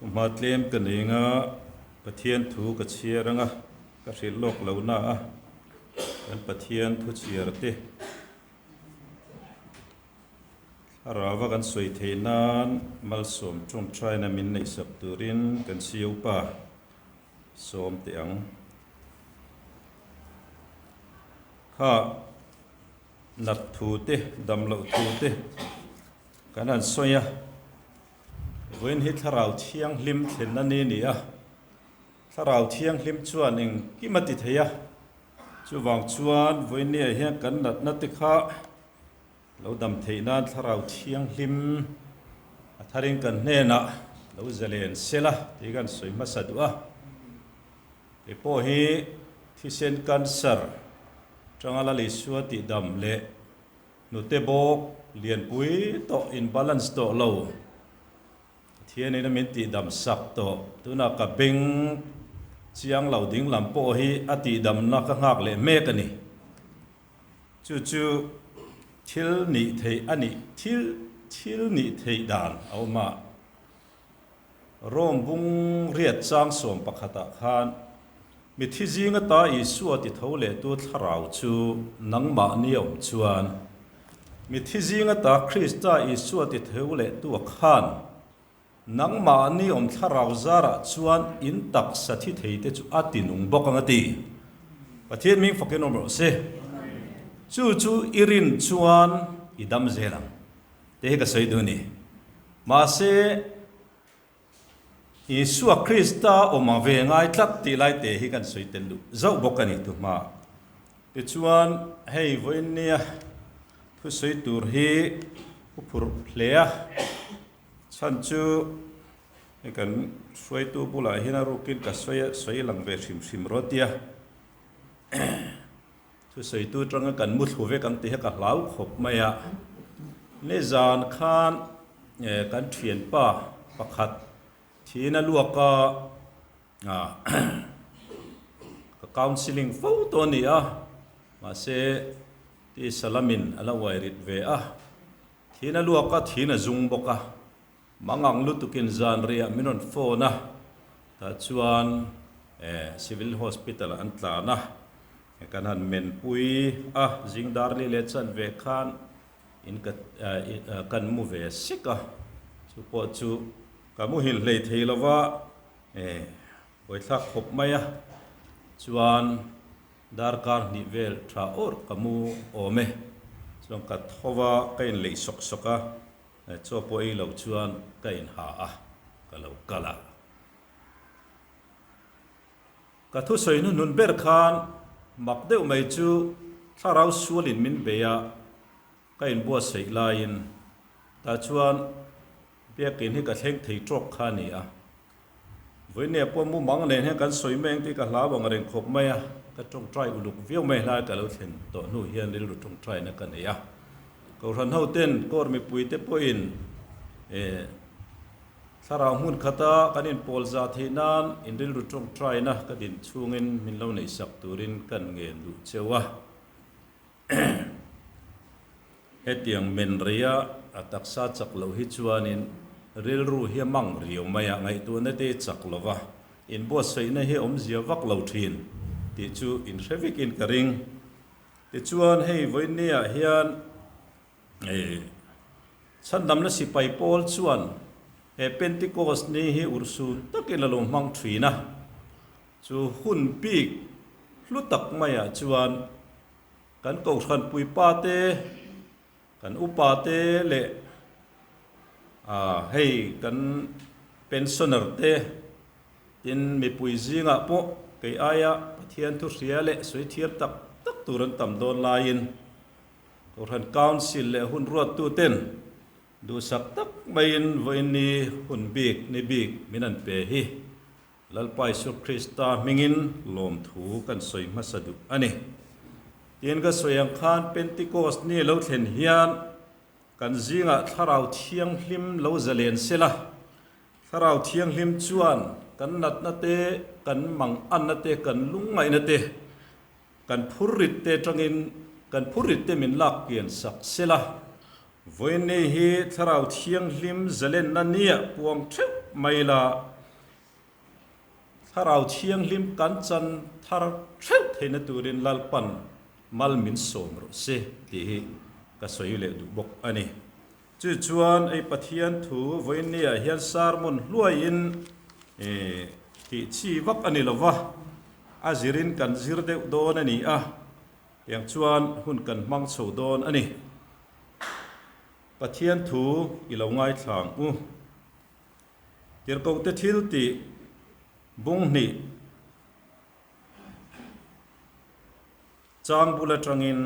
Thuhma tlem ka nei anga Pathian thu ka chhiar anga ka hrilh lawk lo na a, kan Pathian thu chhiar te thlarau a kan sawi theih nan malsawm tawngtaina min neihsak turin kan siaupa sawm teh ang. Kha nat thu te, dam loh thu te kan han sawi a, vawiin hi thlarau thianghlim thlenna ni a ni a, thlarau thianghlim chuan engkim a ti thei a, chuvang chuan vawiin ni ah hian kan natna te kha Lo dam theih nan Thlarau Thianghlim a tharin kan hnenah lo zalen sela tih kan sawi hmasa duh a. Kei pawh hi thisen cancer tanga la Isua tih dam leh hnute bawk lianpui tawh in balance tawh lo Pathianin a min tih dam sak tawh. Tunah ka beng chiang lo ding lam pawh hi a tih damna ka nghak leh mek a ni. Chu chu thil nih theih a nih, thil thil nih theih dan a awm a. Rome bung riat chang sawm pakhatah khan, Mithi zing ata Isua ti tho lehtu thlarau chu nangmahni a awm chuan, mithi zing ata Krista Isua ti tho lehtu a khan, Nangmahni awm thlarau zarah chuan in taksa thi thei te chu a ti nung bawk ang a ti. Pathian hming fakin awm rawh se. Chu chu i rin chuan i dam zel ang. Te hi ka sawi duh a ni. Mahse, Isua Krista awm ang ve ngai tlat tih lai te hi kan sawi tel duh zauh bawk a ni tuhma. Tichuan, hei vawiin nia thusawi tur hi u phurh hle a. Chhan chu hei kan hruaitu bulah hian a rukin ka sawi a, sawi lang ve hrim hrim rawh tia thusawitu atanga kan mu thlu vek ang tih hi ka hlau khawp mai a. Nizan khan kan thianpa pakhat thiin a luak a, ka counselling fo tawh a ni a, mahse tisa lamin a la uai rit ve a. Thin a luak a, thin a zung bawk a. Mangang lutukin zan riah min rawn phone a, tah chuan Civil Hospital ah an tlan a, kan han menpui a, zing dar li leh chan ve khan in ka kan mu ve sek a, chu pawh chu ka muhil hlei thei lo va, buaithlak khawp mai a, chuan. Darkar hnih vel tha awrh ka mu awm e. Chuan ka tho va, ka inleih sawk sawk a, chaw pawh ei lo chuan ka inha a, ka lo kal a. Ka thusawi hnuhnun ber khan mak deuh mai chu thlarau sualin min bei a, ka inbuatsaih laiin tah chuan biakin hi ka thleng thei tawk kha a ni a. Vawinia pawh mumang nen hian kan sawi mai ang tih ka hlau ang reng khawp mai a, ka tawngtai uluk viau mai hlai ka lo thlen tawh hnu hian rilru tawngtaina ka nei a. Kohhran ho ten court mipui te pawhin eh thlarau hmun khata kan inpawl zah theih nan in rilru tawngtaina ka din chhungin min lo neihsak turin kan ngen duh cheu a. Hetiang men reia a taksa chak loh hi chuanin rilru hi a mang riau mai a, ngaihtuahna te hi chak lo va, inbuatsaihna hi awmzia vak lo thin tih chu inhre vekin ka ring. Tichuan hei vawiinniah hian chhandamna sipai pawl chuan he Pentecost ni hi urhsun takin a lo hmang thin a, chu hun bik hlu tak maiah chuan Kan kohhran puipa te, kan upa te leh hei kan pensioner te tin mipui zingah pawh kei aia Pathian thu hria leh sawi thiam tak tak tur an tam dawn laiin Kohhran Council leh hun ruattu ten duhsak tak maiin vawiin ni hun bik ni bik min an pe hi Lalpa Isu Krista hmingin lawmthu kan sawi hmasa duh a ni. Tin ka sawi ang khan Pentecost ni lo thlen hian kan zingah Thlarau Thianghlim lo zalen sela, Thlarau Thianghlim chuan kan natna te, kan manganna te, kan lungngaihna te, kan phurrit te tangin kan phurrit te min lak kian sak sela, Vawiin ni hi Thlarau Thianghlim zalenna nia puang theuh mai la. Thlarau Thianghlim kan chan thar theuh theihna turin Lalpan mal min sawm rawh se tih hi ka sawi leh duh bawk a ni. Chu chuan ei Pathian thu vawiinniah hian sermon hluaiin tih chi vak a ni lo va, a zirin kan zir deuh dawn a ni a, tiang chuan hun kan hmang chho dawn a ni. Pathian thu i lo ngaithla ang u. Tirhkohte thil tih bung hnih chang bul atangin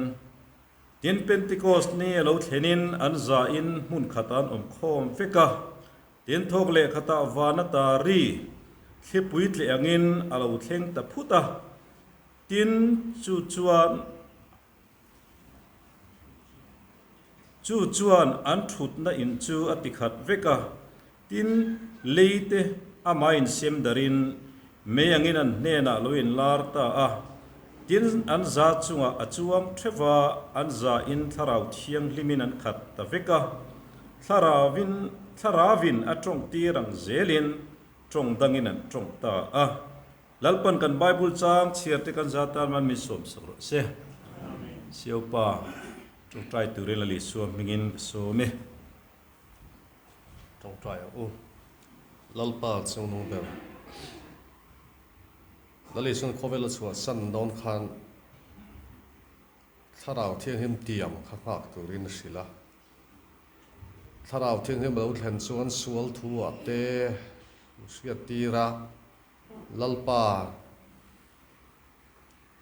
tin Pentecost ni a lo thlenin an zahin hmun khatah an awm khawm vek a, tin thawk leh khatah van ata ri thlipui tleh angin a lo thleng ta phut a, tin chu chuan Chu chuan an thutna in chu a ti khat vek a, tin, lei te amah insem darin mei angin an hnenah lo inlar ta a, tin, an za chungah a chuang theuh a, an za in thlarau thianghlimin an khat ta vek a, thlarauvin thlarauvin a tawng tir ang zelin tawng dangin an tawng ta a. Lalpan kan Bible chang chhiar te kan za tan man min sawm sak rawh se. Siopa tawngtai turin Lal Isua hmingin ka sawm e. Tawngtai ang u. Lalpa chungnung ber. Lal Isuan khawvel a chhuah san dawn khan Thlarau Thianghlim tiam kha nghak turin a hrilh a. Thlarau Thianghlim a lo thlen chuan sual thu ah te hriat tir a. Lalpa,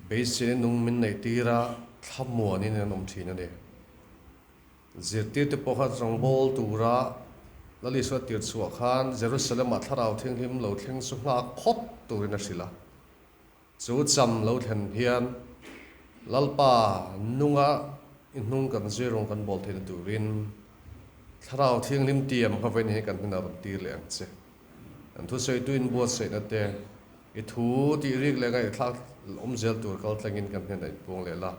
beiseina nung min neih tir a, thlamuanin an awm thin a ni. Zirtirte pawh kha rawngbâwl tura Lal Isua tir chhuah khan Jerusalem-ah Thlarau Thianghlim lo thleng chu nghak phawt turin a hrilh a. Chu cham lo thlen hian Lalpa nunga i hnung kan zir rawng kan bawl theihna turin Thlarau Thianghlim tiam kha vawiin hi kan hnenah rawn tir leh ang che. An thusawitu inbuatsaihna te, i thu tih rik leh ngaihthlak awm zel tur kal tlangin kan hnenah inpuang leh la.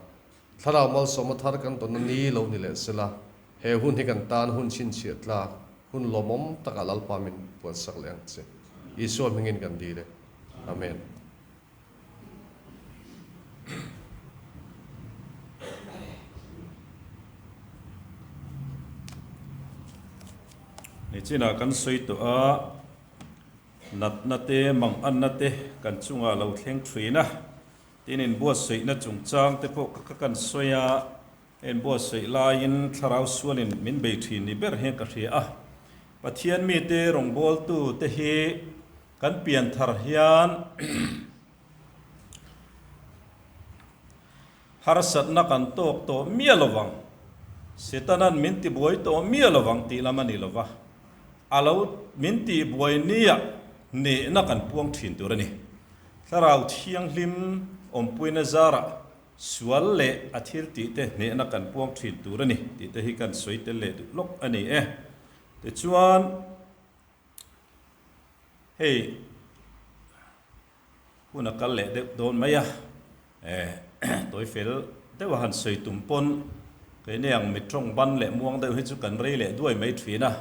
Thlarau malsawmna thar kan tawnna ni lo ni leh sela, he hun hi kan tan hun chhinchhiah tlak, hun lawmawm takah Lalpa min puansak leh ang che. Isua hmingin kan dil e. Amen. Nichinah kan sawi tawh a, natna te, manganna te kan chungah lo thleng thin a, tin inbuatsaihna chungchang te pawh ka kan sawi a, inbuatsaih laiin thlarau sualin min bei thin ni ber hian ka hria a, Pathian mite rawngbawltu te hi Kan pian thar hian harsatna kan tawk tawh miah lo vang, Setanan min tibuai tawh miah lo vang tih lam a ni lo va, a lo min tihbuai nia nehna kan puang thin tur a ni. Thlarau Thianghlim awmpuina zarah sual leh a thil tihte hnehna kan puang thin tur a ni tih te hi kan sawi tel leh duh lawk a ni e. Tichuan. Hei hun a kal leh deuh dawn mai a, eh tawi fel deuh a han sawi tum pawn keini ang mi tawng ban leh muang deuh hi chu kan rei leh duai mai thin a,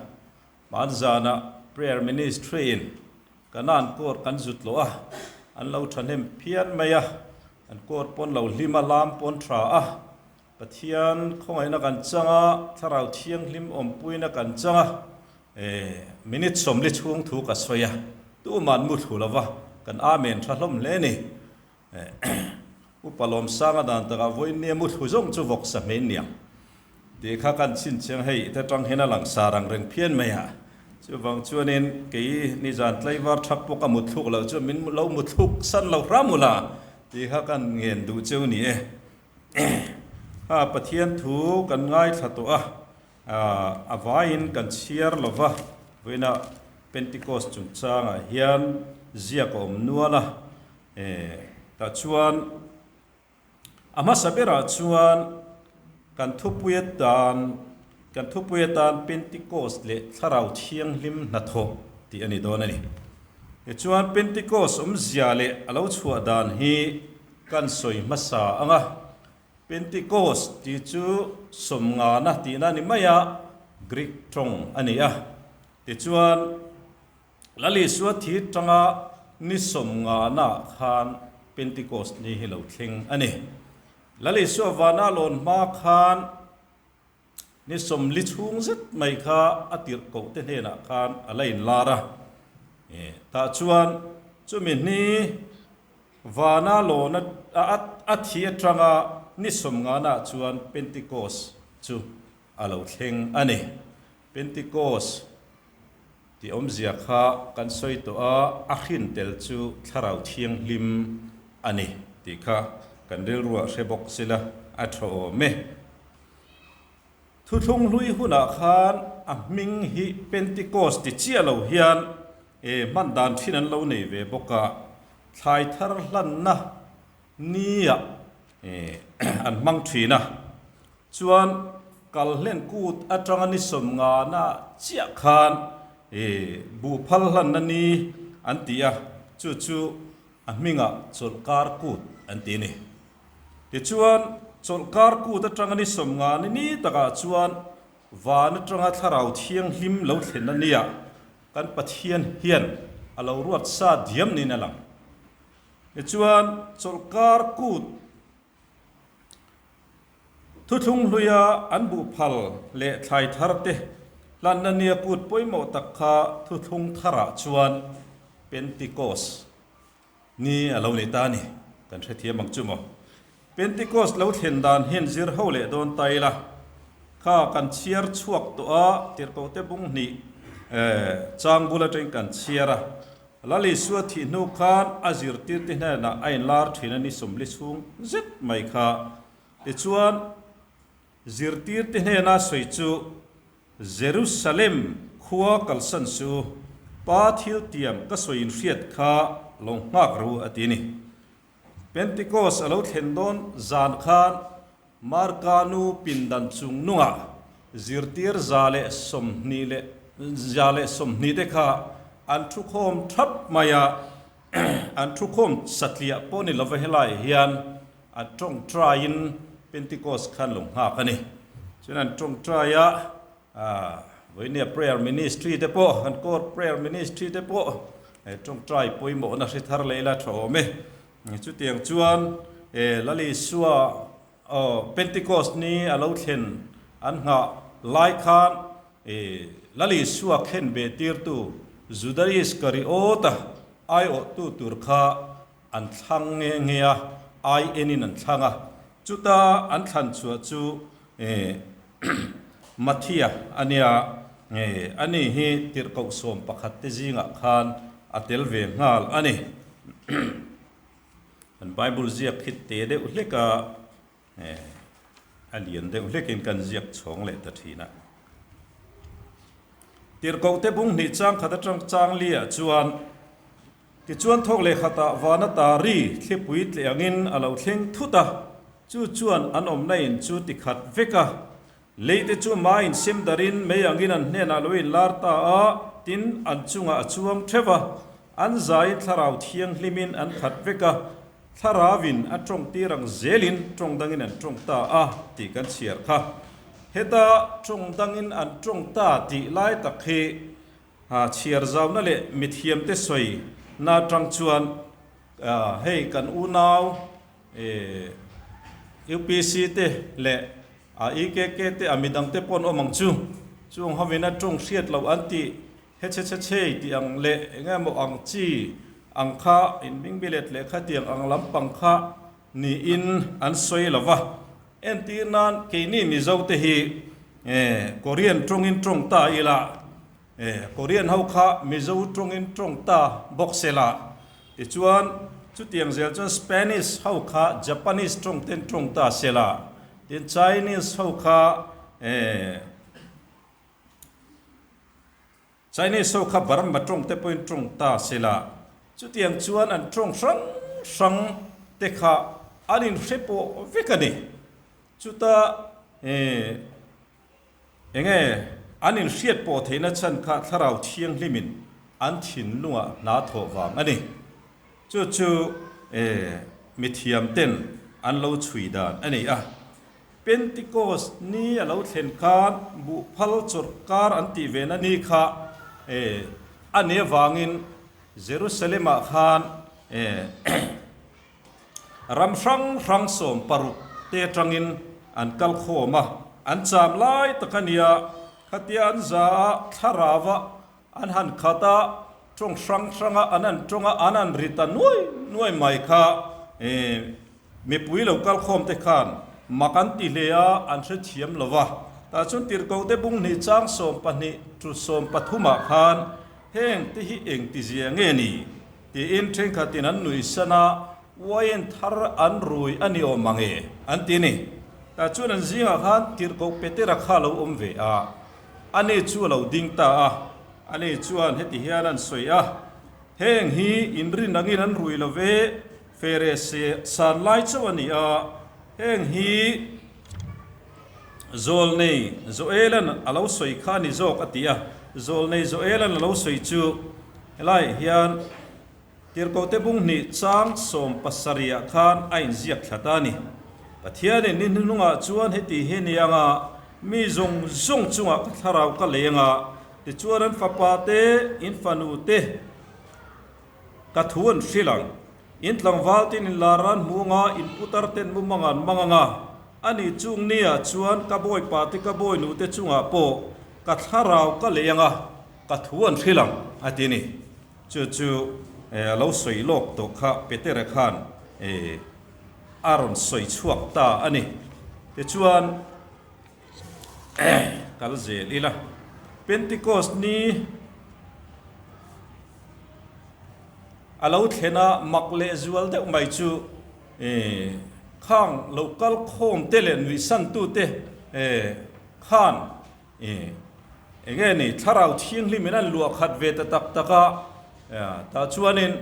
hmanzanah prayer ministry in Kanan court kan zut loh a, an lo thahnem phian mai a, an court pawn lo hlim a, lam pawn tha a, Pathian khawngaihna kan chang a, Thlarau Thianghlim awmpuina kan chang a, eh, minute 40 chhung thu ka sawi a, tuman mu thlu lova, kan Amen tha hlawm hle ni. Eh, Upa Lawmsanga dan takah vawiin nia mu thlu zawng chu vawk sa hmein niang tih kha kan chhinchhiang hei te tang hian a lang sar ang reng phian mai a, chuvang chuanin kei nizan tlaivar thak pawh ka muthluk loh chuan min lo muthluk san lo hram ula tih kha kan ngen duh cheu ni e. A Pathian thu kan ngaithla tawh a, a vaiin kan chhiar lo va, vawiina Pentecost chungchangah hian ziak a awm nual a, tah chuan a hmasa berah chuan kan thupui atan kan thupui atan Pentecost leh Thlarau Thianghlim hnathawh tih a ni dawn a ni. Tichuan Pentecost awmzia leh a lo chhuah dan hi Kan sawi hmasa ang a, Pentecost tih chu sawmngana tihna a ni mai a, Greek tawng a ni a. Tichuan, Lal Isua thi tanga ni sawmngana khan Pentecost ni hi lo thleng a ni. Lal Isua vana lawn hma khan ni 40 chhung zet mai kha a tirhkoh te hnenah khan a la inlar a. Tah chuan chumi ni vana lawn a thi atanga ni 50 ah chuan Pentecost chu a lo thleng a ni. Pentecost tih awmzia kha kan sawi tawh a, a hrin tel chu Thlarau Thianghlim a ni tih kha kan rilruah hre bawk sila a tha awm e. Thuthlung hlui hunah khan a hming hi Pentecost ti chiah lo hian hman dan thin an lo nei ve bawk a, thlai thar hlanna niah an hmang thin a. Chuan kalhlen kut atanga ni 50na chiah khan buhphal hlanna ni an ti a, chu chu a hmingah chawlhkar kut an ti a ni. Tichuan chawlhkar kut atanga ni 50 ni ni takah chuan van atanga thlarau thianghlim lo thlen a nia kan Pathian hian a lo ruat sa diam niin a lang. Tichuan chawlhkar kut Thuthlung hluia an buhphal leh thlai thar te hlanna nia kut pawimawh tak kha thuthlung tharah chuan Pentecost ni a lo ni ta a ni. Kan hrethiam ang chu maw? Pentecost lo thlen dan hian zir ho leh dawn ta ila, kha kan chhiar chhuak tawh a, tirhkohte bung hnih chang bul atangin kan chhiar a. Lal Isua thih hnu khan a zirtirte hnenah a inlar thin a ni 40 chhung zet mai kha. Tichuan, zirtirte hnena sawi chu Jerusalem khua kalsan su, Pa thil tiam ka sawi inhriat kha lo nghak ru a ti a ni. Pentecost a lo thlen dawn zan khan Marka nu pindan chung nungah zirtir 120 leh 120 te kha an thukhawm thap mai a, an thukhawm satliah pawh ni lova helai hian an tawngtaiin Pentecost khan lo nghak a ni. Chuan an tawngtai a, Vawinia prayer ministry te pawh, an court prayer ministry te pawh tawngtai pawimawhna hre thar leh ila tha awm e. Chutiang chuan Lal Isua Pentecost ni a lo thlen an nghah lai khan Lal Isua khen ve tirtu Juda Iskariota aiawhtu tur kha an thlang nge nge a, ai enin an thlang a. Chuta an thlan chhuah chu Mathia a nia, ani hi tirhkoh 11 te zingah khan a tel ve nghal a ni. Kan Bible ziak hi te deuh hlek a, a lian deuh hlekin kan ziak chhawng leh ta thin a. Tirhkoh te bung hnih chang khat atang chang liah chuan Tichuan thawk leh khatah vana tari thlipui tleh angin a lo thleng thut a, chu chuan an awmna in chu ti khat vek a. Lei te chu ma in sem darin mei angin an hnenah lo inlar ta a, tin an chungah a chuang theuh a. An zaiin thlarau thianghlimin an khat vek a, thlarauin a tawng tir ang zelin tawng dangin an tawng ta a tih kan chhiar kha. Heta tawng dangin an tawng ta tih lai tak hi A chhiar zauna leh mithiamte sawi na atang chuan hei kan unau UPC te leh EKK te a midang te pawh an awm ang chu. Chung hovin a tawng hriat loh an tih he chhe chhe chhei tih ang leh eng emaw ang chi ang kha inbingbilet leh khatiang ang lampang kha niin an sawi lo va. Entir nan keini Mizo te hi Korean tawngin tawng ta ila, Korean ho kha Mizo tawngin tawng ta bawk se la, tichuan chutiang zel chuan Spanish ho kha Japanese tawng ten tawng ta se la, tin Chinese ho kha Chinese ho kha Burma tawng te pawhin tawng ta se la, chutiang chuan an tawng hrang hrang te kha an inhre pawh vek a ni. Chuta enge an inhriat pawh theihna chhan kha Thlarau Thianghlimin an thinlungah hna thawh vang a ni. Chu chu mithiam ten an lo chhui dan a ni a. Pentecost ni a lo thlen khan buhphal chawrh kar an tih ve na ni kha a ni avangin. Jerusalem-ah khan ram hrang hrang 16 te atangin an kal khawm a, an cham lai tak a nia, khatia an za a, thlarau a an han khat a, tawng hrang hranga an han tawng a, an han ri ta nuai nuai mai kha mipui lo kal khawm te khan mak an ti hle a, an hrethiam lo va. Tah chuan Tirhkohte bung hnih chang 12 tu 13 ah khan heng te hi eng ti zia nge ni? Tiin thenkhatin an nui san a, uain thar an rui a ni awm ang e, an ti a ni. Tah chuan an zingah khan Tirhkoh Petera kha a lo awm ve a, ani chu a lo ding ta a. Ani chuan heti hian an sawi a, Heng hi inrin angin an rui lo ve, fere se san lai chauh a ni a, heng hi Zawlnei Joelan a lo sawi kha a ni zawk a ti a. Zawlnei Joelan a lo sawi chu helaiah hian Tirhkohte bung hnih chang 17 ah khan a inziak thla ta a ni. Pathianin ni hnuhnungah chuan heti hi ni anga mi zawng zawng chungah ka thlarau ka leng a, tichuan an fapa te, in fanu te, Ka thu an hrilh ang. In tlangval ten in lar an hmu anga, in putar ten mumang an mang anga. Ani chung nia chuan ka bawipa te ka bawinu te chungah pawh ka thlarau ka lei anga, ka thu an hrilh ang, a ti ni. Chu chu a lo sawi lawk tawh kha Petera khan a rawn sawi chhuak ta a ni. Tichuan kal zel ila. Pentecost ni A lo thlen a, mak leh zual deuh mai chu khang lo kal khawm te leh nuihsan tu te khan eng nge ni thlarau thianghlim in an luah khat ve ta tak tak a, tah chuanin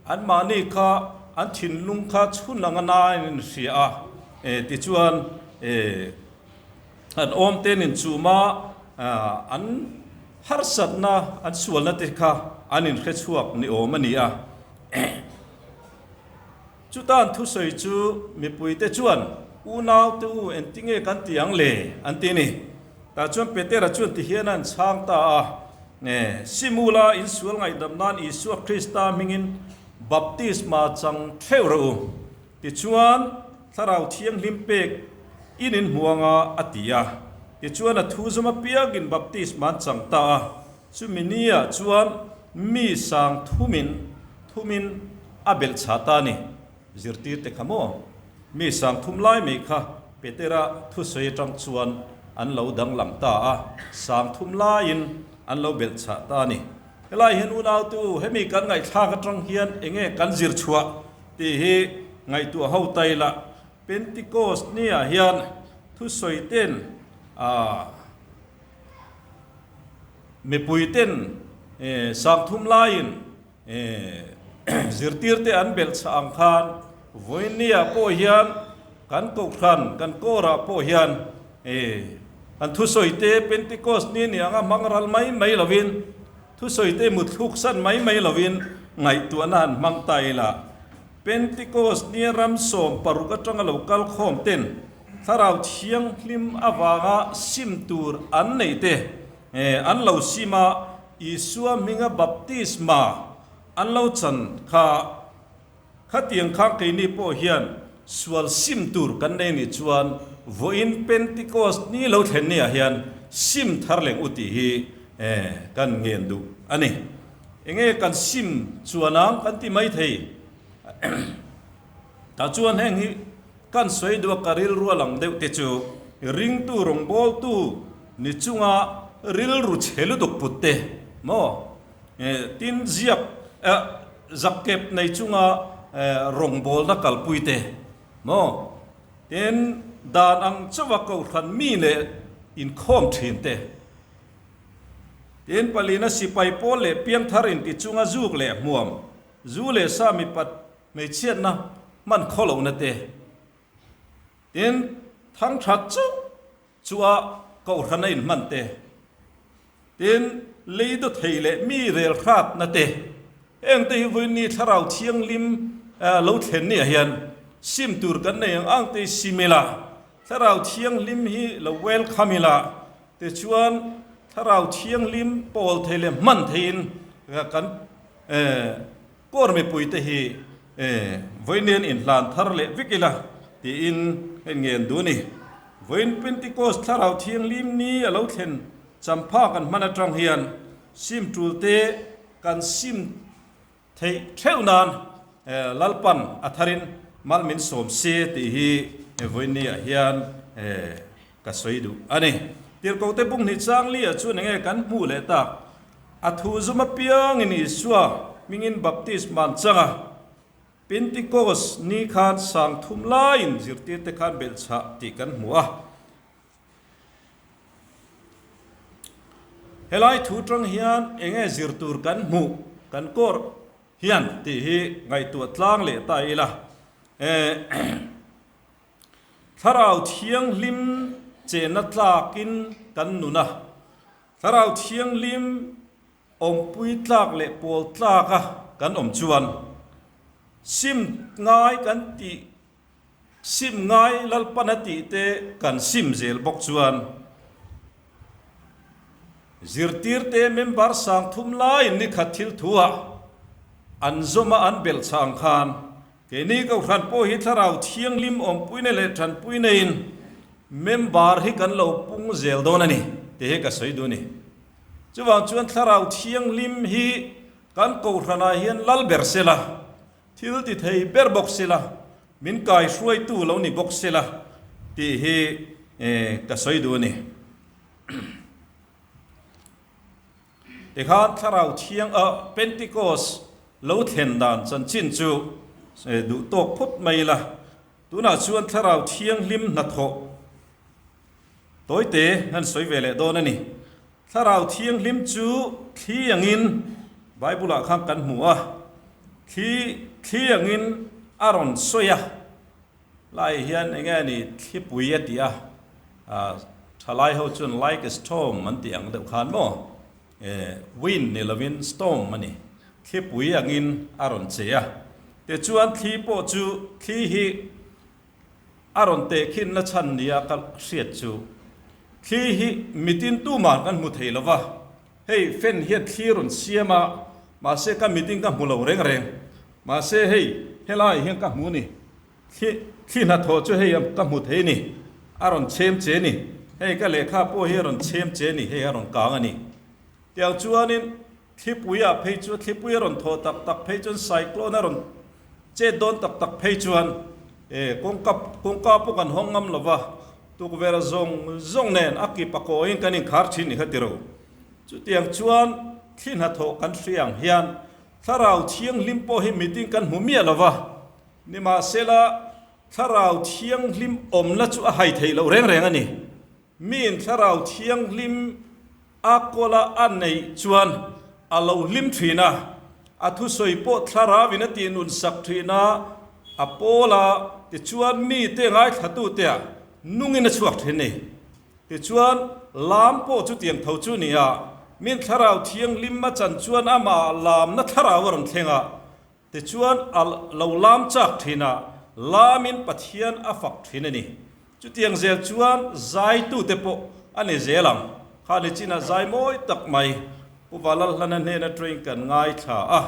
anmahni kha an thinlung kha chhun anga nain an inhria a, tichuan An awm te nin chuma an harsatna, an sualna te kha an inhre chhuak ni awm a ni a. Chutan thusawi chu mipuite chuan, Unau te u, engtinge kan ti ang le? an ti a ni. Tah chuan Petera chuan tihian a han chhang ta a, Simula insual ngaihdam nan Isua Krista hmingin baptisma chang theuh rawh u. Tichuan, Thlarau Thianghlim pek in inhmuang a, a ti a. Tichuan, a thu zawm apiangin baptisma an chang ta a. Chumi niah chuan mi sang thumin thumin a belh chah ta a ni. Zirtirte kha maw? Mi sang thum lai mai kha Petera thusawi atang chuan an lo danglam ta a, sang thum laiin an lo belh chah ta a ni. Helai hian unautu, hemi kan ngaihthlak atang hian enge kan zir chhuah? Tih hi ngaihtuah ho ta ila, Pentecost niah hian thusawi ten ah mipui ten sangthum laiin zirtir te an belh chah ang khan vawiin niah pawh hian kan kohhran kan kawrah pawh hian kan thusawi te Pentecost ni ni anga hmang ral mai mai lovin Thusawite muthluk san mai mai lovin ngaihtuahna han hmang ta ila, Pentecost nia ram 16 atanga lo kal khawm ten Thlarau Thianghlim avanga sim tur an nei te, an lo sim a, Isua hminga baptisma an lo chan kha. Khatiang kha keini pawh hian sual sim tur kan nei nih chuan vawiin Pentecost ni lo thlen ni ah hian sim thar leng u tih hi kan ngen duh a ni. Enge kan sim chuan ang kan ti mai thei. Tah chuan heng hi kan sawi duh a ka rilru a lang deuh te chu ringtu rawngbawltu ni chunga rilru chhe lutuk put te maw tin ziak Zakkep nei chunga rawngbawlna kalpui te maw? Tin, dan ang chauha kohhran mi leh inkhawm thin te. Tin, palina sipai pawl leh piangthar inti chunga zuk leh hmuam, zu leh sa mipat hmeichhiatna hman khawlohna te. Tin, thangthat chauh Chua kohhran a inhman te, tin, lei do thei leh mi rel hratna te, heng te hi vawiin thlarau thianghlim lo thlen ni ah hian sim tur kan nei ang ang te hi sim ila, thlarau thianghlim hi lo welcome ila, tichuan thlarau thianghlim pawl thei leh hman theiin kan. Kawr mipuite hi vawiin inhlan thar leh vek ila tiin ka inngen duh a ni. Vawiin Pentecost Thlarau Thianghlim ni a lo thlen champha kan hman atang hian sim tulte kan sim theih theuh nan Lalpan a tharin mal min sawm se tih hi vawiin niah hian ka sawi duh a ni. Tirhkohte bunghnih changlia chuan enge kan hmuh leh tak? A thu zum apiangin Isua hmingin baptisma an chang a, Pentecost ni khan sang thum laiin zirtirte khan belhchhah tih kan hmu a. Helai thu tang hian enge zir tur kan hmuh kan kawr hian tih hi ngaihtuah tlang leh ta ila. Thlarau Thianghlim chenna tlakin kan nun a, Thlarau Thianghlim awmpui tlak leh pawl tlaka kan awm chuan sim ngai kan tih, sim ngai Lalpan a tih te kan sim zel bawk chuan zirtirte member sangthum laiin nikhat thil thuah an zawm a an belh chhang khan Keini Kohhran pawh hi Thlarau Thianghlim awmpuina leh tanpui neiin member hi kan lo pung zel dawn a ni tih hi ka sawi duh a ni. Chuvang chuan Thlarau Thianghlim hi kan Kohhranah hian lal ber sela, thil ti thei ber bawk sela, min kaihruaitu lo ni bawk sela tih hi ka sawi duh a ni. Tikhan Thlarau Thiang a Pentecost lo thlen dan chanchin chu duh tawk phawt mai ila, tunah chuan Thlarau Thianghlim hnathawh tawite han sawi ve leh dawn a ni. Thlarau Thianghlim chu thli angin Bible ah khan kan hmu a, thli thli angin a rawn sawi a, Lai hian eng nge ni thlipui a ti a, thalai ho chuan like a storm an tih ang deuh khan maw, wind ni lovin storm a ni, thlipui angin a rawn che a, tichuan thli pawh chu thli hi a rawn tehkhinna chhan nia ka hriat chu thli hi mitin tumah kan hmu thei lova, hei fan hian thli rawn siam a, mahse ka mitin ka hmu lo reng reng, mahse hei helaiah hian ka hmu ni. Thli thli hnathawh chu hei ka hmu thei ni, a rawn chhem che ni, hei ka lehkha pawh hi a rawn chhem che ni, hei a rawn kang a ni. Tiang chuanin thlipuiah phei chu thlipui a rawn thawh tak tak phei chuan cyclone a rawn chet dawn tak tak phei chuan e kawngka kawngka pawh kan hawng ngam lo va, tukverh zawng zawng nen a kip a kawiin kan inkhar thin ni kha ti ro. Chutiang chuan thli hnathawh kan hria ang hian Thlarau Thianghlim pawh hi mitin kan hmu miah lo va. Nimahsela, Thlarau Thianghlim awmna chu a hai theih loh reng reng a ni. Miin Thlarau Thianghlim a kawla a neih chuan a lo hlim thin a, a thusawi pawh Thlarauin a tihnun sak thin a, a pawl a, tichuan mite ngaithlatuteah nungin a chhuak thin a ni. Tichuan, lam pawh chutiang tho chu ni a, miin Thlarau Thianghlim a chan chuan amah lamna Thlarau a rawn thleng a, Tichuan, a lo lam chak thin a, lamin Pathian a fak thin a ni. Chutiang zel chuan zaitute pawh a ni zel ang. Kha ni chinah zai mawi tak mai Pu Valalhlana hnena train kan ngaithla a,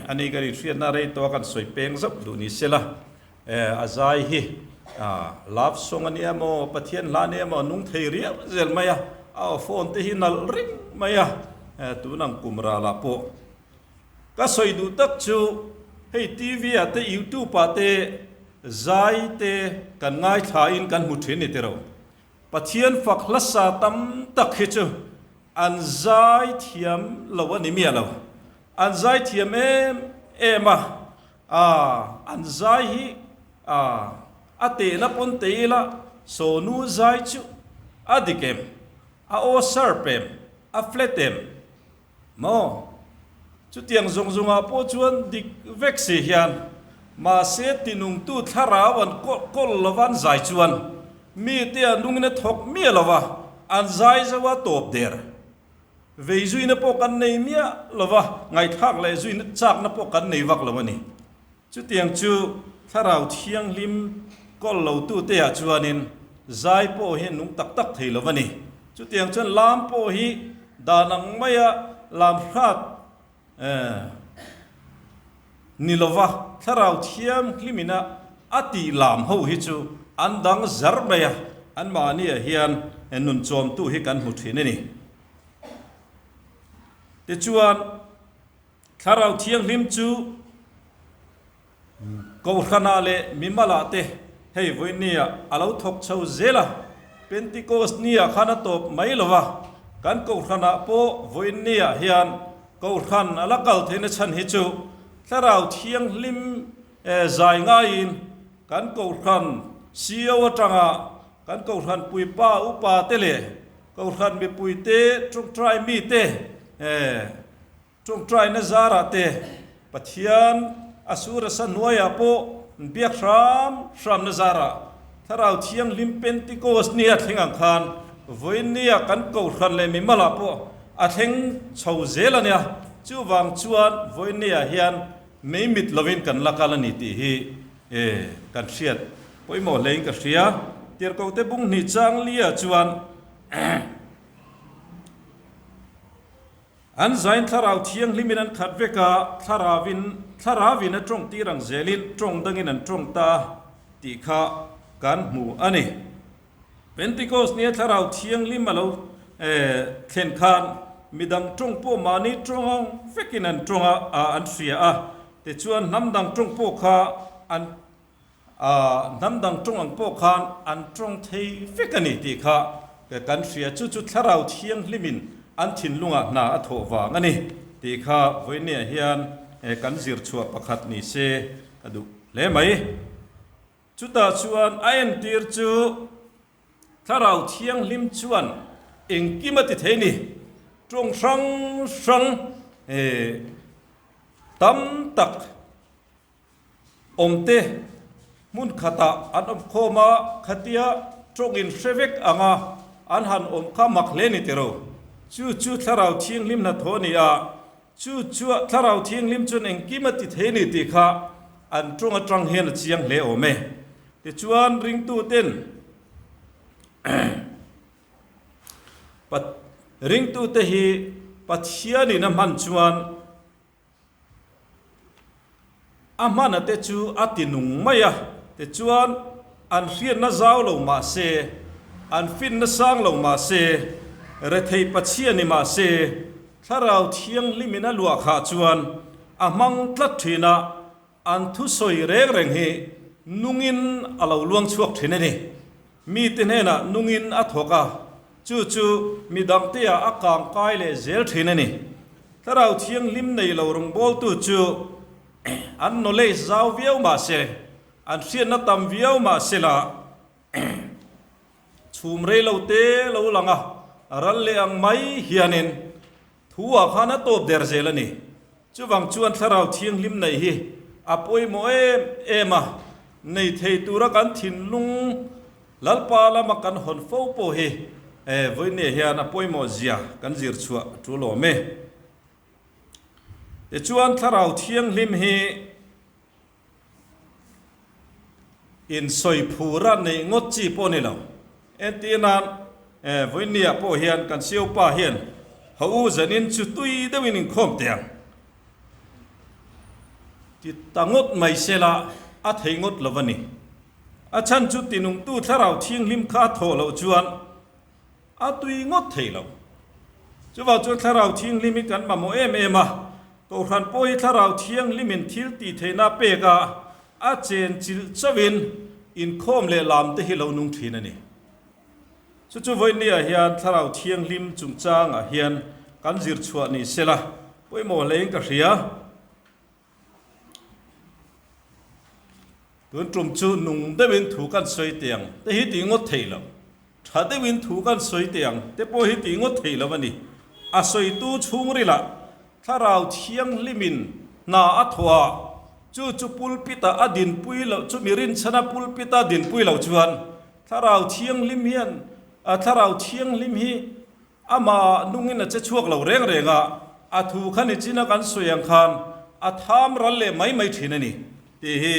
a ni kan inhriatna rei tawh a kan sawi peng zauh duh ni sela, a zai hi love song a nia maw, Pathian hla a nia maw, a nung thei riau zel mai a, a aw phone te hi nalh ring mai a, tun ang kum ralah pawh Ka sawi duh tak chu hei TV ah te YouTube ah te zai te kan ngaithla in kan hmu thin ni tiro. Pathian fak hlasa tam tak hi chu an zai thiam lo a ni miah lo. An zai thiam em em a, aa an zai hi aa a tehna pawn te ila sawnu zai chu a dik em, a aw sharp em, a flat em, Maw? Chutiang zawng zawngah pawh chuan dik vek si hian, mahse tinungtu thlarau an kawlh kawlh lova an zai chuan mite a nungin a thawk miah lova, an zai zo a tawp der. Vei zuina pawh kan nei miah lova, ngaihthlak leh zuina chakna pawh kan nei vak lo a ni. Chutiang chu Thlarau Thianghlim kawl lotute ah chuanin zai pawh hi a nung tak tak thei lo a ni. Chutiang chuan lam pawh hi dan ang maia lam hrat Ni lova, Thlarau Thianghlimina a tih lam ho hi chu an dang zar mai a, anmahniah hian nun chawmtu hi kan hmu thin a ni. Tichuan, Thlarau Thianghlim chu Kohhranah leh mimalah te hei vawinia a lo thawk chho zel a, Pentecost niah khan a tawp mai lo a, kan Kohhranah pawh vawinia hian Kohhran a la kal theihna chhan hi chu Thlarau Thianghlim zai ngaiin kan Kohhran CEO atanga kan Kohhran puipa upa te leh Kohhran mipui te tawngtai mi te Tawngtaina zarah te Pathian a sur asa hnuaiah pawh biak hram hramna zarah Thlarau Thianghlim Pentecost ni a thleng ang khan vawiin nia kan kohhran leh mimalah pawh a thleng chho zel a nia. Chuvang chuan vawiin niah hian mei mit lovin kan la kal a ni tih hi kan hriat pawimawh hlein ka hria. Tirhkohte bunghnih chang lia chuan. An zain Thlarau Thianghlimin an khat vek a, Thlaravin Thlaravin a tawng tir ang zelin tawng dangin an tawng ta tih kha kan hmu a ni. Pentecost nia Thlarau Thianghlim a lo thlen khan midang tawng pawh mahni tawng ang vekin an tawng a, an hria a, tichuan hnam dang tawng pawh kha an A hnam dang tawng ang pawh khan an tawng thei vek a ni tih kha kan hria. Chu chu Thlarau Thianghlimin an thinlungah hna a thawh vang a ni tih kha vawinia hian kan zir chhuah pakhat ni se ka duh hle mai. Chutah chuan a entir chu Thlarau Thianghlim chuan engkim a ti thei ni. Tawng hrang hrang tam tak. Awmte hmun khatah an awm khawm a, khatia tawngin hre vek anga an han awm kha mak hle ni tiro. Chu chu Thlarau Thianghlim hnathawh a ni a, chu chu Thlarau Thianghlim chuan engkim a ti thei ni tih kha an tawng atang hian a chiang hle awm e. Tichuan ringtuten ringtute hi Pathianin a hman chuan, A hmana te chu a ti nung mai a, tichuan an hriatna zau lo mah se, an finna sang lo mah se, rethei Pathian ni mah se, Thlarau Thianghlimin a luah khah chuan a hmang tlat thin a, an thusawi reng reng hi nungin a lo luang chhuak thin a ni. Mite hnenah nungin a thawk a, chu chu mi dangteah a kang kai leh zel thin a ni. Thlarau Thianghlim nei lo rawngbawltu chu an knowledge zau viau mah se, an hriatna tam viau mah se la, chhum rei lo te lo lang a, ral leh ang mai hianin Thu ah khan a tawp der zel a ni. Chuvang chuan Thlarau Thianghlim neih hi a pawimawh em em a, nei thei tura kan thinlung Lalpa lama kan hawn fo pawh hi vawinia hian a pawimawh zia kan zir chhuah a tul awm e. Tichuan Thlarau Thianghlim hi Insawi phura neih ngawt chi pawh a ni lo. Entir nan, vawinia pawh hian kan Siopa hian ha u zanin chu tui deuhin inkhawm teh ang ti ta ngawt mai sela a thei ngawt lo a ni. A chhan chu tinungtu Thlarau Thianghlim kha a thawh loh chuan A tui ngawt thei lo. Chuvang chuan Thlarau Thianghlim hi kan mamawh em em a, Kohhran pawh hi Thlarau Thianghlimin thil tih theihna a pek a, a chen chilh chauhin inkhawm leh lam te hi lo nung thin a ni. Chu chu vawinia hian Thlarau Thianghlim chungchangah hian kan zir chhuah ni sela pawimawh hlein ka hria. Tun tum chu nung deuhin thu kan sawi teh ang te hi tih ngawt theih lo. Tha deuhin thu kan sawi teh ang te pawh hi tih ngawt theih lo a ni. A sawitu chhungrilah Thlarau Thianghlimin hna a thawh a, chu chu pulpit-ah a dinpui loh chu mi rinchhana pulpit-a dinpui loh chuan Thlarau Thianghlim hian Thlarau Thianghlim hi Amah nungin a che chhuak lo reng reng a, a thu kha ni china kan sawi ang khan a tham ral leh mai mai thin a ni tih hi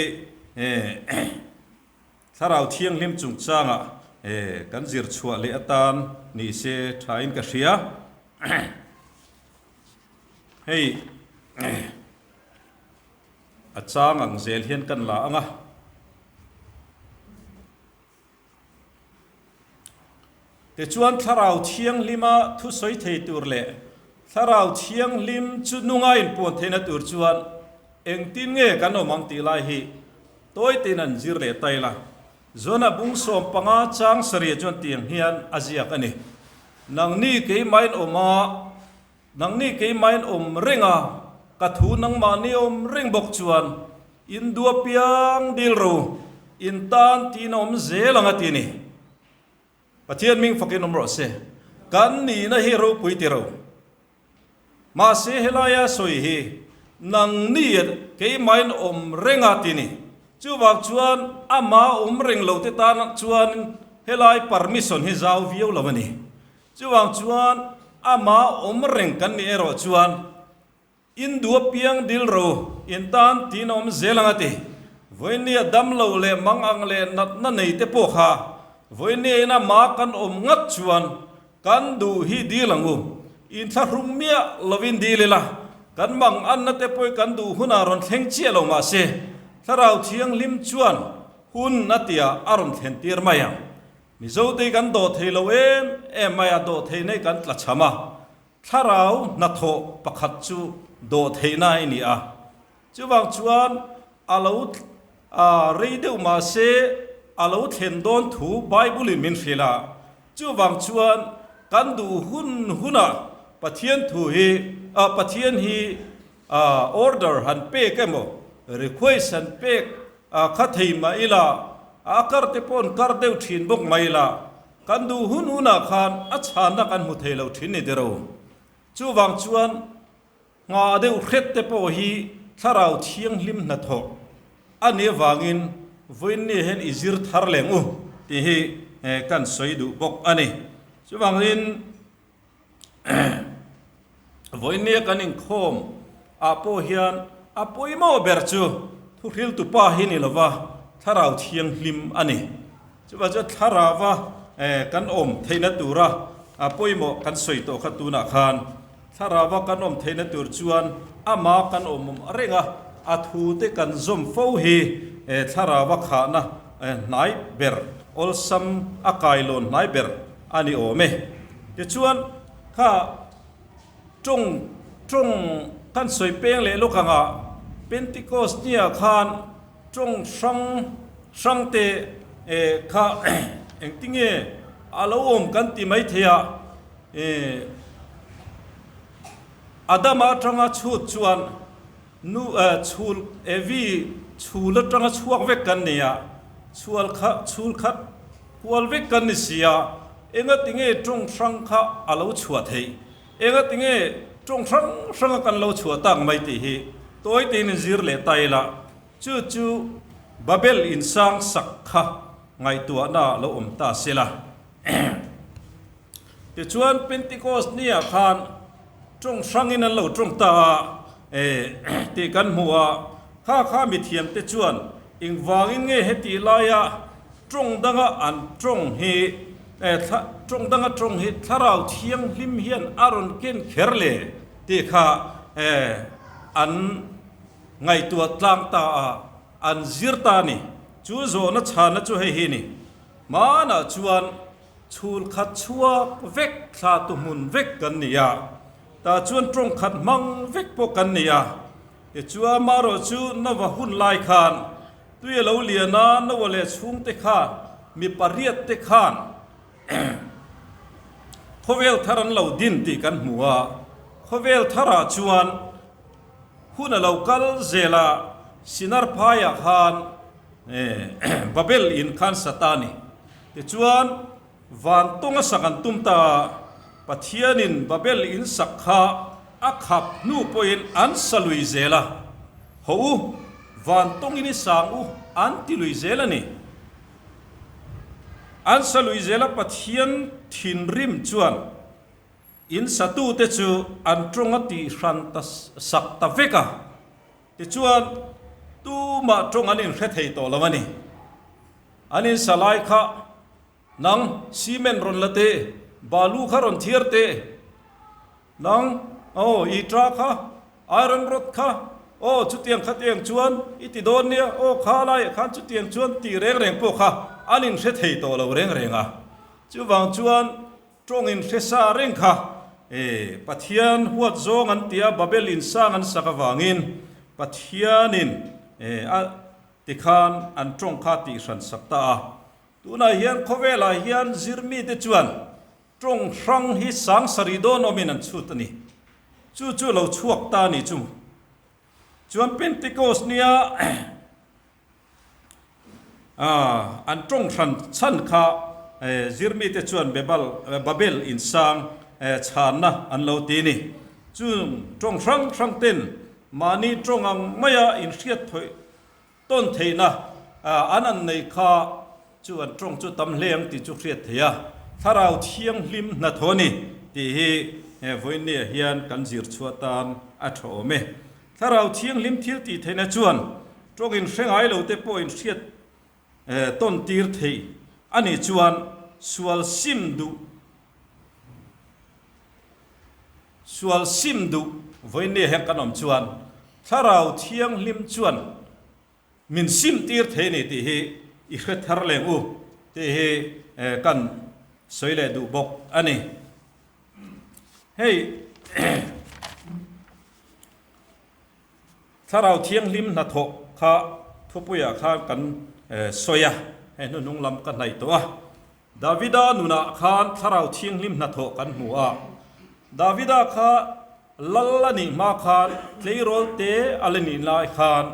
Thlarau Thianghlim chungchangah kan zir chhuah leh atan ni se thain ka hria. Hei. A chang ang zel hian kan la ang a. Tichuan Thlarau Thianghlima thusawi thei tur leh Thlarau Thianghlim chu nunga inpuan theihna tur chuan engtin nge kan awm ang tih lai hi tawi tein an zir leh ta ila. Zona bung 15 chang sarih chuan tiang hian a ziak a ni. Nangni keimahin awm a, nangni keimahin awm reng a, ka thu nangmahni awm reng bawk chuan in dua piang dil ro, in tan tiin a awm zel ang a ti a ni. Pathian hming fakin awm rawh se. Kan nihna hi ropui ti ro. Mahse helaia sawi hi nangni keimahin awm reng a ti ni. Chuvang chuan ama awm reng lo te tan chuan helai permission hi zau viau lo a ni. Chuvang chuan ama awm reng kan nih erawh chuan In duh apiang dil ro, in tan tiin a awm zel ang a ti. Vawinia dam lo leh mang ang leh natna nei te pawh kha vawinia ina ma kan awm ngat chuan kan duh hi dil ang u. Inthlahrung miah lovin dil ila, kan mang anna te pawh kan duh hunah rawn thleng chiah lo mah se, Thlarau Thianghlim chuan hun a tia a rawn thlen tir mai ang. Mizote kan dawh thei lo em em mai a, dawh thei nei kan tla cham a. Thlarau hnathawh pakhat chu dawhtheihna a ni a, chuvang chuan a lo rei deuh mah se a lo thlen dawn thu Bible-in min hrilh a, chuvang chuan kan duh hun hunah Pathian thu hi Pathian hi order han pek emaw request han pek kha thei mah ila a kar te pawh an kar deuh thin bawk mai ila Kan duh hun hunah khan a chhanna kan hmu thei lo thin ni tiro. Chuvang chuan nghah deuh hret te pawh hi Thlarau Thianghlim hnathawh a nih avangin vawiinni hian i zir thar leng u tih hi kan sawi duh bawk a ni. Chuvangin vawiinnia kan inkhawm ah pawh hian a pawimawh ber chu thuhriltupa hi ni lova Thlarau Thianghlim a ni. Chuvang chuan thlarauva kan awm theihna tura a pawimawh kan sawi tawh kha tunah khan thlarauva kan awm theihna tur chuan ama kan awm awm reng a, a thute kan zawm fo hi thlarauva khahna hnai ber, awlsam a kailawn hnai ber a ni awm e. Tichuan kha tawng tawng kan sawi peng leh lawk anga Pentecost nia khan Tawng hrang hrang te kha engtinge a lo awm kan ti mai thei a, Adama atanga chhut chuan nu chhul Evi chhul atanga chhuak vek kan ni a, chhual kha chhul khat kual vek kan ni si a, engatinge tawng hrang kha a lo chhuah theih? Engatinge tawng hrang hranga kan lo chhuah tak mai tih hi tawi tein inzir leh ta ila, chu chu Babel insang sak kha ngaihtuahna ah lo awm ta se la. Tichuan Pentecost niah khan tawng hrangin an lo tawng ta a tih kan hmu a, kha kha mithiamte chuan engvangin nge heti laia Tawng danga an tawng hi tawng danga tawng hi Thlarau Thianghlim hian a rawn ken kher le tih kha an ngaihtuah tlang ta a, an zir ta a ni. Chu zawhna chhana chu hei hi a ni. Hmanah chuan chhul khat chhuak vek thla tu hmun vek kan ni a, tah chuan tawng khat hmang vek pawh kan ni a. Tichuan marawh chu Nova hun lai khan Tui a lo lian a, Noah leh chhungte khan mi pariat te khan khawvel thar an lo din tih kan hmu a. Khawvel tharah chuan hun a lo kal zel a, Sinar phaiah khan Babel in khan sa ta a ni. Tichuan van tawnga sak an tum ta a, Pathianin Babel in sak kha a khap hnu pawhin an sa lui zel a, Haw u, van tawngin i sang u an ti lui zel a ni. An sa lui zel a Pathian thinrim chuan in satute chu an tawng a tih hran ta sak ta vek a, tichuan tumah tawng an inhre thei tawh lo a ni. An in sa lai kha nang cement rawn la teh, balu kha rawn thiar teh, nang aw i ta kha. Iron rod kha, aw chutiang khatiang chuan i ti dawn nia, aw kha laiah khan chutiang chuan tih reng reng pawh kha an inhre thei tawh lo reng reng a. Chuvang chuan tawng inhre sa reng kha e Pathian huat zawng an tia Babel insang an sak avangin Pathianin e a tikhan an tawng kha tihhran sak ta a. Tunah hian khawvelah hian zirmite chuan Tawng hrang hi sangsarih dawn awmin an chhut a ni. Chu chu lo chhuak ta a ni chu. Chuan Pentecost nia an tawng hran chhan kha zirmite chuan Babel insang chhanna an lo ti a ni. Chung tawng hrang hrang ten mahni tawng ang maia inhriat thawih Tawn theihna an an nei kha chu an tawng chu tam hle ang tih chu hriat theih a, Thlarau Thianghlim hnathawh a ni tih hi he vawinia hian kan zir chhuah tan a tha awm e. Thlarau Thianghlim thil tih theihna chuan tawng in hre ngai lo te pawh in hriat tawn tir thei a nih chuan sual sim duh Sual sim duh vawinia hian kan awm chuan Thlarau Thianghlim chuan min sim tir thei a ni tih hi i hre thar leng u tih hi kan sawi leh duh bawk a ni. Hei Thlarau Thianghlim hnathawh kha thupuiah khan kan sawi a, hei hnuhnung lam ka hnaih tawh a. Davida nunah khan Thlarau Thianghlim hnathawh kan hmu a. Davida kha lal a nih hma khan tleirawl te a la nih lai khan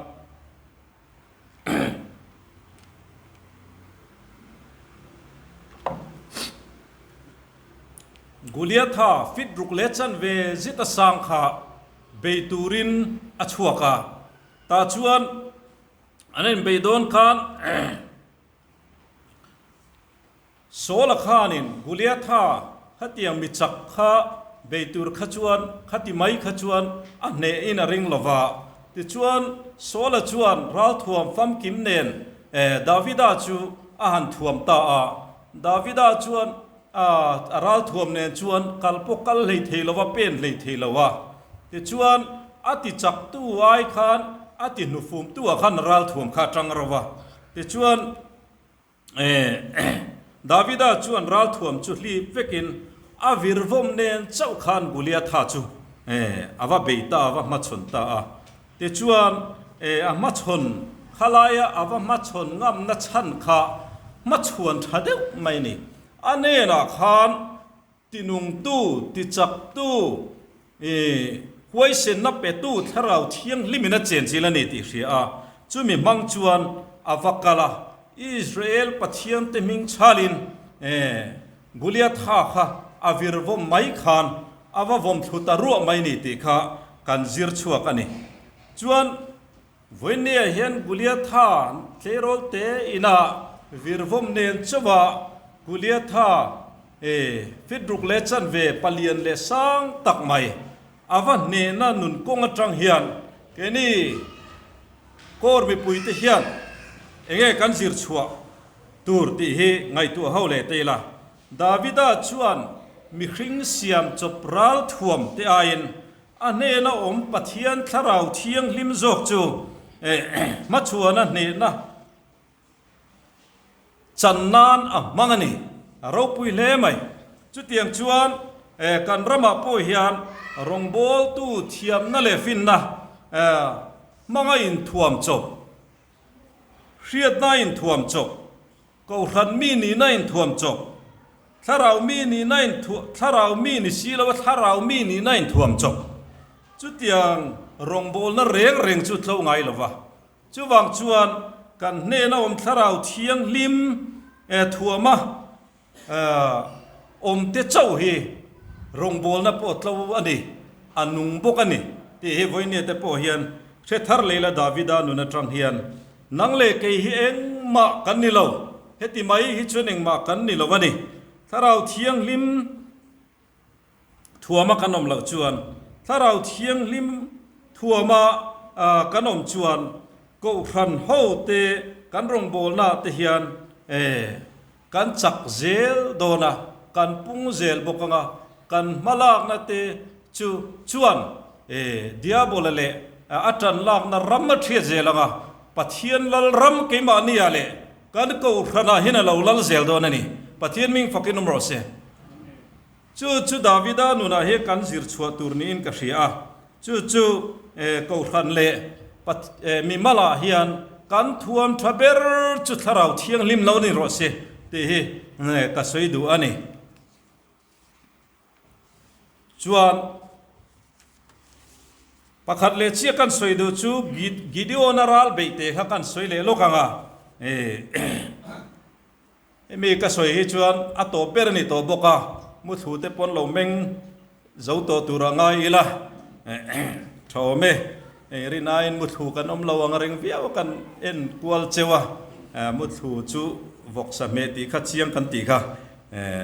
Goliatha fit ruk leh chanve zet a sang kha bei turin a chhuak a. Tah chuan an inbei dawn khan Saul-a khanin Goliatha khatiang mi chak kha bei tur kha chuan khati mai kha chuan a hnehin a ring lo va. Tichuan, Saul-a chuan ralthuam famkim nen Davida chu a han thuam ta a. Davida chuan a ralthuam nen chuan kal pawh kal hlei thei lo va, pen hlei thei lo a. Tichuan, a ti chaktu ai khan a ti hnufumtu ah khan ralthuam kha a tang ro va. Tichuan, Davida chuan ralthuam chu hlip vekin a virvawm nen chauh khan Goliatha chu a va bei ta a, va hmachhawn ta a. Tichuan, a hmachhawn khalaia a va hmachhawn ngamna chhan kha hmachhuan tha deuh mai a ni. A hnenah khan Tinungtu, tichaktu, i huaisenna petu Thlarau Thianghlimin a chenchil a ni tih hria a, chumi hmang chuan a va kal a, Israel Pathiante hming chhalin Goliatha kha a vir vawm mai khan a va vawm thlu ta ruah mai ni tih kha kan zir chhuak a ni. Chuan Vawinia hian Goliatha tleirawl te inah virvawm nen chauha Goliatha e fit ruk leh chanve palian leh sang tak mai a va hnehna nun kawng atang hian keini kawr mipuite hian enge kan zir chhuah tur tih hi ngaihtuah ho leh te ila. Davida chuan mihring siam chawp ral thuam te aiin A hnehna awm Pathian Thlarau Thianghlim zawk chu hmachhuana hnehna chan nan a hmang a ni. A ropui hle mai. Chutiang chuan kan ramah pawh hian rawngbawltu thiamna leh finna hmanga inthuam chawp, hriatna inthuam chawp, Kohhran mi nihna inthuam chawp, thlarau mi nihna inthuam, thlarau mi ni si lo a thlarau mi nihna inthuam chawp. Chutiang rawngbawlna reng reng chu tlo ngai lo va. Chuvang chuan kan hnena awm thlarau thianghlim thuama awmte chauh hi rawngbawlna pawh tlo a ni, a nung bawk a ni tih hi vawinia te pawh hian hre thar leh ila Davida nun atang hian nang leh kei hi engmah kan ni lo, heti mai hi chuan engmah kan ni lo a ni. Thlarau Thianghlim thuama kan awm loh chuan, Thlarau Thianghlim thuama kan awm chuan Kohhran ho te kan rawngbawlna te hian kan chak zel dawn a, kan pung zel bawk ang a, kan hmalakna te chu chuan. Diabola leh a ṭan lakna ram a ṭhiat zel ang a, Pathian lal ram keimahniah leh kan kohhranah hian a lo lal zel dawn a ni. Pathian hming fakin awm rawh se. Chu chu Davida nunah hi kan zir chhuah tur niin ka hria a, chu chu kohhran leh mimalah hian kan thuam tha ber chu Thlarau Thianghlim lo ni rawh se tih hi ka sawi duh a ni. Chuan pakhat leh chiah kan sawi duh chu Gideon-a ral beih te kha kan sawi leh lawk ang a. Hemi ka sawi hi chuan a tawp ber a ni tawh bawk a, muthlu te pawn lo meng zo tawh tur a ngai ila tha awm e. Hei rinaiin muthlu kan awm lo ang a ring viau a kan en kual cheu a, muthlu chu vawksa hmeh tih kha chiang kan tih kha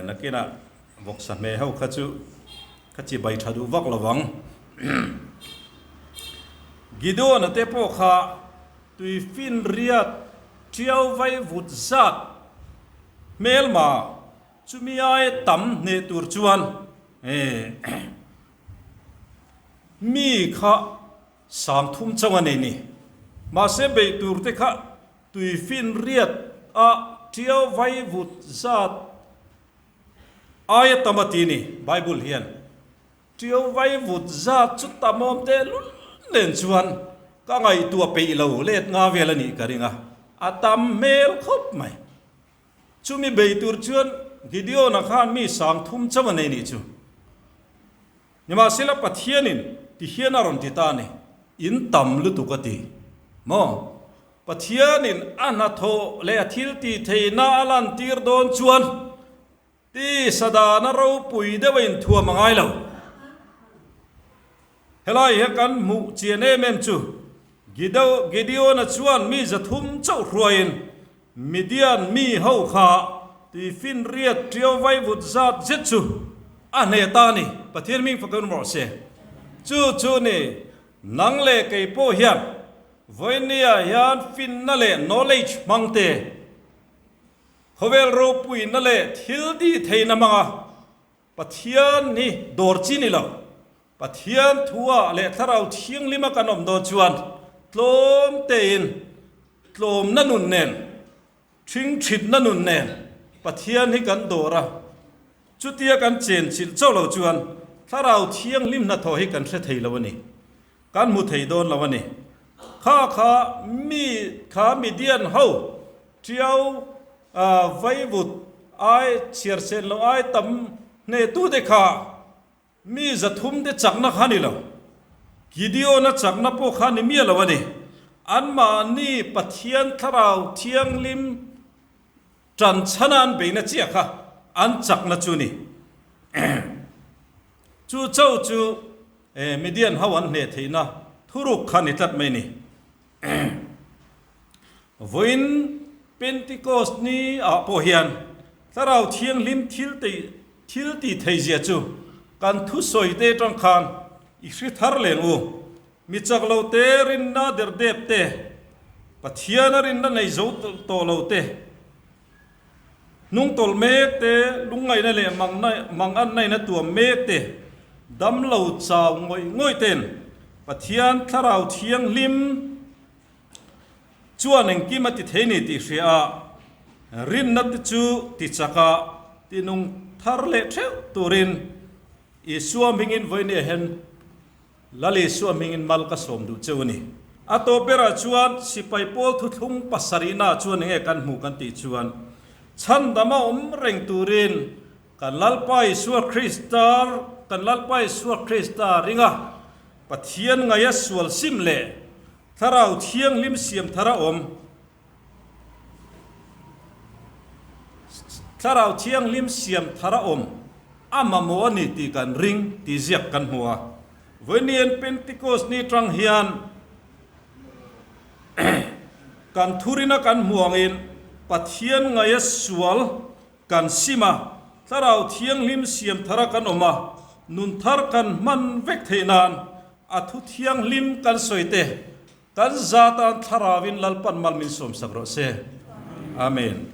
nakinah vawksa hmeh ho kha chu ka chibai tha duh vak lo vang. Gideon-a te pawh kha Tuifinriat ṭiau vai vut zat hmelma chumi ai tam hneh tur chuan mi kha 30 chauh a nei ni. Mahse beih tur te kha tuifinriat a ṭiau vai vut zat aia tam a ti ni Bible hian. Ṭiau vai vut zat chu tamawm teh lul nen chuan ka ngaihtuah peih lo let nga vel a nih ka ring a, a tam hmel khawp mai. Chumi bei tur chuan Gideon-a khan mi 30 chauh a nei nih chu. Nimahsela Pathianin ti hian a rawn ti ta a ni, In tam lutuk a ti maw? Pathianin a hnathawh leh a thiltih theihna a lantir dawn chuan Ti sadana ropui deuh a inthuam a ngai lo. Helai hi kan hmuh chian em em chu Gideon-a chuan mi 300 chauh hruaiin Midian mi ho kha tuifinriat ṭiau vaivut zat zet chu a hneh ta a ni. Pathian hming fak awm rawh se. Chu chu ni nang leh kei pawh hian vawinia hian finna leh knowledge hmang te, Khawvel ropuina leh thil tih theihna hmanga Pathian hi dawr chi ni lo. Pathian thua leh Thlarau Thianghlima kan awm dawn chuan tlawm tein tlawmna nun nen, ṭhingṭhitna nun nen Pathian hi kan dawr a. Chutia kan chenchilh chauh lo chuan Thlarau Thianghlim hnathawh hi kan hre thei lo a ni. Kan hmu thei dawn lo a ni. Kha kha mi kha Midian ho ṭiau vaivut ai chhiar sen loh ai tam hnehtute kha mi 300 te chakna kha ni lo. Gideon-a chakna pawh kha ni miah lo a ni. Anmahni Pathian Thlarau Thianghlim ṭan chhana an beihna chiah kha an chakna chu ni. Chu chauh chu Midian ho an hneh theihna thuruk kha ni tlat mai ni. Vawiin Pentecost ni ah pawh hian Thlarau Thianghlim thil thil tih thei zia chu kan thusawi te atang khan i hri thar leng u. Mi chak lo te, rinna derdep te, Pathiana rinna nei zo tawh lo te, Hnungtawlh mek te, lungngaihna leh mangannaina tuam mek te, damlo chau ngawih ngawih ten Pathian Thlarau Thianghlim chuan engkim a ti thei ni tih hria a, rinna te chu ti chaka ti nung thar leh theuh turin Isua hmingin vawinia hian Lal Isua hmingin mal ka sawm duh cheu a ni. A tawp berah chuan sipai pawl thuthlung pasarihnaah chuan enge kan hmuh kan tih chuan, chhandama awm reng turin kan Lalpa Isua Krista kan Lalpa Isua Krista ringa Pathian ngaia sual sim leh Thlarau Thianghlim siam thar a awm Thlarau Thianghlim siam thar a awm a mamawh a ni tih kan ring tih ziak kan hmu a. Vawiin Pentecost ni tang hian kan thurina kan hmu angin Pathian ngaia sual kan sim a, Thlarau Thianghlim siam thara kan awm a, nun thar kan hman vek theih nan a thu thianghlim kan sawi te Kan za tan Thlarauin Lalpan mal min sawmsak rawh se. Amen.